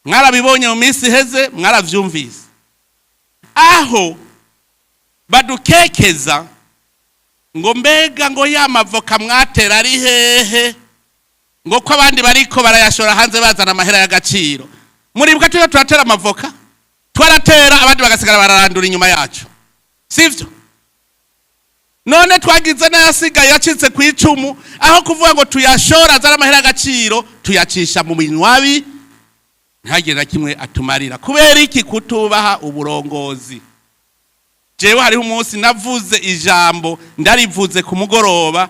Mwarabibonye mu minsi iheze, mwaravyumvise aho badukekeza ngo mbega ngo ya mavoka mwatera ari hehe, ngo ko abandi bariko barayashora hanze bazana amahera y'agaciro. Muribuka turiko turatera amavoka, twaratera abandi bagasigara bararandura inyuma yacu, sivyo? None twagize n'ayasigaye yacitse ku icumu, aho kuvuga ngo tuyashora azane amahera y'agaciro, tuyacisha mu binywabi, ntihagire na kimwe atumarira. Kubera iki? Kutubaha uburongozi. Jewe hariho umunsi navuze ijambo, ndarivuze ku mugoroba,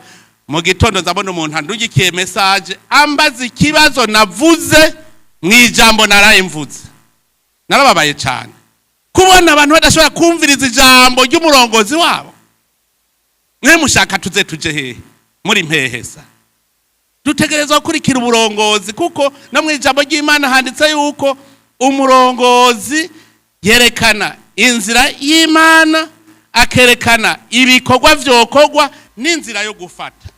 mu gitondo ndabona umuntu andugikiye message ambaza ikibazo navuze mu ijambo naraye mvuze. Narababaye cyane kubona abantu badashobora kumviriza ijambo ry'umurongozi wabo. Mwe mushaka tuze tuje hehe muri mpehesa? Dutegerezwa gukurikira uburongozi, kuko no mu ijambo ry'Imana handitse yuko umurongozi yerekana inzira y'Imana, akerekana ibikorwa vyokorwa n'inzira yo gufata,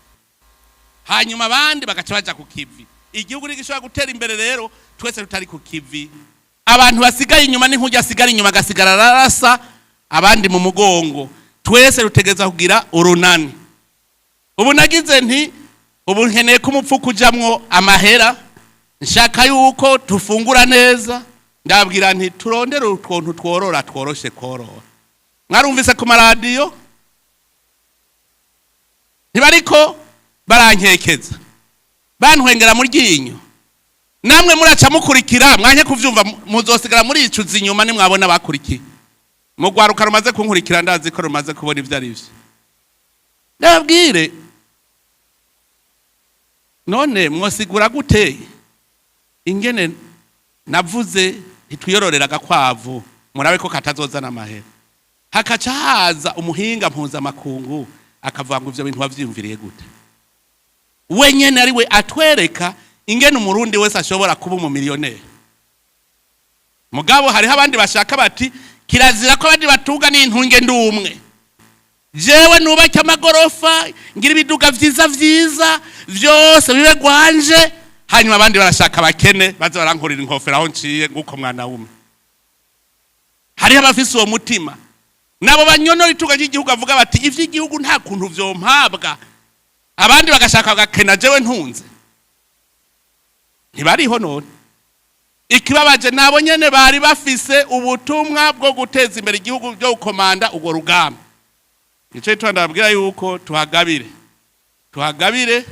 hanyuma abandi bagaca baja ku kivi. Igihugu ntigishobora gutera imbere rero twese tutari ku kivi. Abantu basigaye inyuma ni nk'urya asigara inyuma agasigara ararasa abandi mu mugongo. Twese rutegereza kugira urunani. Ubu nagize nti ubu nkeneye ko umupfuko ujamwo amahera, nshaka yuko tufungura neza. Ndabwira nti turondere utwontu tworora, tworoshe korora. Mwarumvise ku maradiyo ntibariko barankekeza, bantwengera mu ryinyo. Namwe muraca mukurikira, mwanke kuvyumva, muzosigara muricuza inyuma nimwabona bakurikiye. Mu rwaruka rumaze kunkurikira, ndazi ko rumaze kubona ivyo ari vyo. Ndababwire, none mwosigura gute ingene navuze ntitwiyororera agakwavu, murabe ko katazozana amahera, hakaca haza umuhinga mpuzamakungu akavuga ngo ivyo bintu wavyiyumviriye gute? We nyene ari we atwereka ingene Umurundi wese ashobora kuba umumiliyoneri. Mugabo hariho abandi bashaka bati kirazira ko abandi batunga, n'intunge ndumwe, jewe nubake amagorofa, ngira ibiduga vyiza vyiza, vyose bibe gwanje, hanyuma abandi barashaka bakene baze barankurira inkofero aho nciye nguko mwana wumwe. Hariho abafise uwo mutima, nabo banyonora itunga ry'igihugu, avuga bati ivy'igihugu nta kuntu vyompabwa, abandi bagashaka bagakena, jewe ntunze. Ntibariho none? Ikibabaje, nabo nyene bari bafise ubutumwa bwo guteza imbere igihugu, byo gukomanda urwo rugamba. Nico gituma ndababwira yuko tuhagabire, tuhagabire,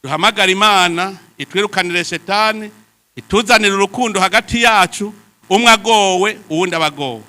duhamagara Imana itwirukanire shetani, ituzanire urukundo hagati yacu. Umwe agowe, uwundi abagowe.